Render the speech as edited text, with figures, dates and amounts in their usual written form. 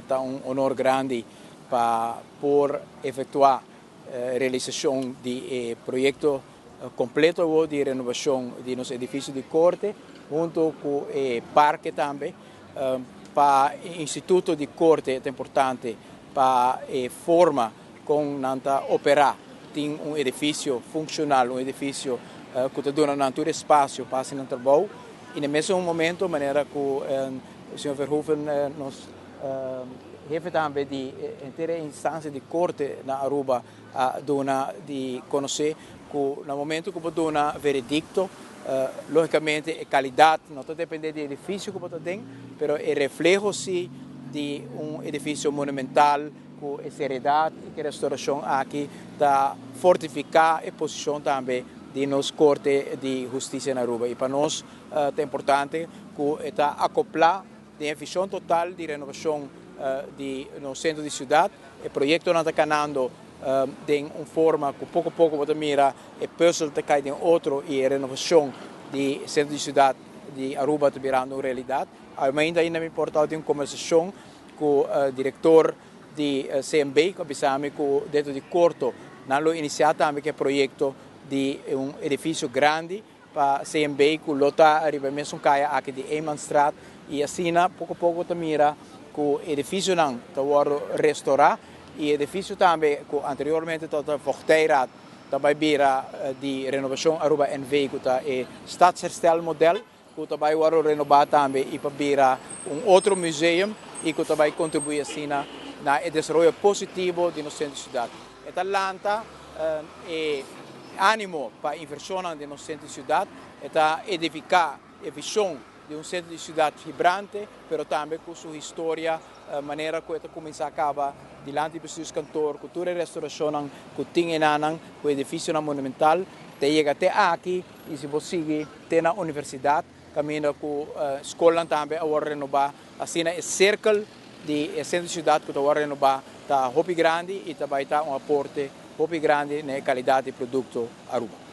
Ta un honor grandi pa por efectua realisacion di e proyecto completo di renovacion di nos edificio di Corte, hunto cu e parke tambe. Pa Instituto di Corte ta importante pa e forma con nan ta opera. Tin un edificio funcional, un edificio cu ta duna nan tur espacio pa haci nan trabou. Y na mesun momento, manera cu señor Verhoeven, nos hefe tambe di henter instancia di Corte na Aruba, a duna di conoce cu na momento cu bo duna veredicto, logicamente e calidad no ta depende di edificio cu bo ta den, pero e refleho si di un edificio monumental cu e seriedad y cu e restauracion aki ta fortifica e posicion tambe di nos Corte di Husticia na Aruba. Y pa nos ta importante cu ta acopla den vision total di renovacion di nos centro di ciudad. E proyectonan ta canando den un forma cu poco poco bo ta mira e puzzel ta cay den otro y e renovacion di centro di ciudad di Aruba ta birando un realidad. Ainda ainda mi por tin un conversacion cu director di CMB, cu a bisa mi cu dentro di corto nan lo inicia tambe cu e proyecto di un edificio grandi pa CMB cu lo ta riba mesun caya aki di Emanstraat, y asina poco poco ta mira cu edificionan ta wordo restaura y edificio tambe cu anteriormente tabata Voogdijraad ta bay bira di Renovacion Aruba NV, cu ta e stadsherstelmodel, cu ta bay wordo renoba tambe y pa bira un otro museum y cu ta bay contribui asina na e desaroyo positivo di nos centro di ciudad. E ta lanta e animo pa inversion di nos centro di ciudad, ta edifica e vision di un centro di ciudad vibrante, pero tambe cu su historia, manera cu ta cuminsa caba dilanti di bestuurskantoor, cu tur e restauracion cu tin einan, cu edificio monumental, te yega te aki y si bo sigui te na universidad, caminda cu scol tambe a renoba, asina e cirkel di centro di ciudad cu ta renoba ta hopi grandi y tambe ta un aporte hopi grandi na calidad di producto Aruba.